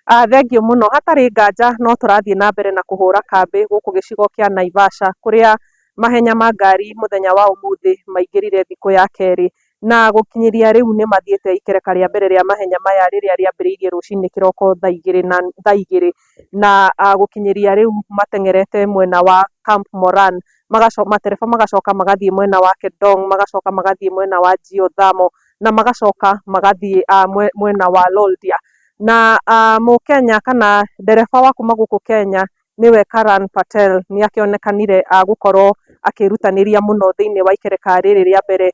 Thengiũ mũno. Hatarĩ nganja no tũrathiĩ na mbere na kũhũra kambĩ gũkũ gĩcigo kĩa Naivasha kũrĩa mahenya ma ngari mũthenya wa ũmũthĩ maingĩrire thikũ ya kerĩ. Na gũkinyĩria rĩu nĩ mathiĩte ikereka rĩa mbere rĩa mahenya maya rĩrĩa rĩambĩrĩirie rũcinĩ kĩroko thaa igĩrĩ na thaa igĩrĩ. Na gũkinyĩria rĩu mateng'erete mwena wa Camp Moran, matereba magacoka magathiĩ mwena wa Kedong, magacoka magathiĩ mwena wa Geothermal na magacoka magathiĩ mwena wa Loldia. Na Mũkenya kana ndereba wa kuma gũkũ Kenya nĩwe Karan Patel nĩ akĩonekanire gũkorwo akĩrutanĩria mũno thĩinĩ wa ikereka rĩrĩ rĩa mbere.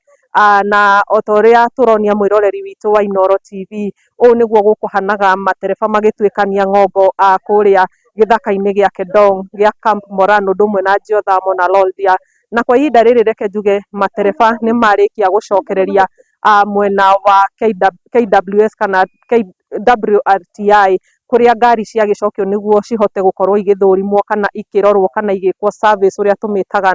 Na o ta ũrĩa tũronia mwĩroreri witũ wa Inooro TV, ũũ nĩguo gũkũhanaga matereba magĩtuĩkania ng'ongo kũrĩa gĩthaka-inĩ gĩa Kedong gĩa Camp Moran ũndũ ũmwe na Geothermal na Loldia. Na kwa ihinda rĩrĩ reke njuge matereba nĩ marĩkia gũcokereria mwena wa KWS kana WRTI kũrĩa ngari ciagĩcokio nĩguo cihote gũkorwo igĩthũrimwo kana ikĩrorwo kana igĩkwo service ũrĩa tũmĩtaga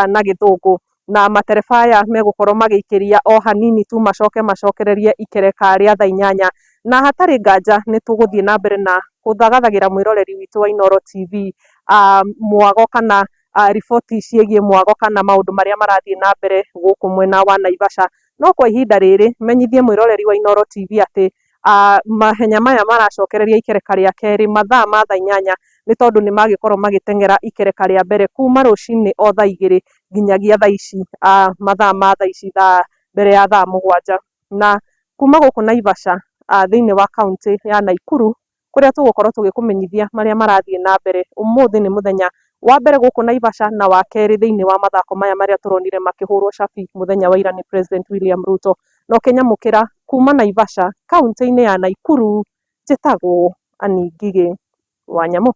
na gĩthũngũ. Na matereba aya megũkorwo magĩikĩria o hanini tu macoke macokererie ikereka rĩa thaa inyanya. Na hatarĩ nganja nĩ tũgũthiĩ na mbere na gũthagathagĩra mwĩroreri witũ wa Inooro TV mwago kana riboti ciĩgiĩ mwago kana maũndũ marĩa marathiĩ na mbere gũkũ mwena wa Naivasha. No kwa ihinda rĩrĩ menyithie mwĩroreri wa Inooro TV atĩ mahenya maya maracokereria ikereka rĩa kerĩ mathaa ma thaa inyanya nĩ tondũ nĩ magĩkorwo magĩteng'era ikereka rĩa mbere kuma rũcinĩ o thaa igĩrĩ nginyagia thaa ici, mathaa ma thaa ici thaa mbere ya thaa mũgwanja. Na kuma gũkũ Naivasha thĩinĩ wa kaũntĩ ya Nakuru kũrĩa tũgũkorwo tũgĩkũmenyithia marĩa marathiĩ na mbere. Ũmũthĩ nĩ mũthenya wa mbere gũkũ Naivasha na wa kerĩ thĩinĩ wa mathako maya marĩa tũronire makĩhũrwo cabi mũthenya wa ira nĩ President William Ruto. Na ũkĩnyamũkĩra kuma Naivasha kaũntĩ-inĩ ya Nakuru, njĩtagwo Ann Ngigĩ wa Nyamũ.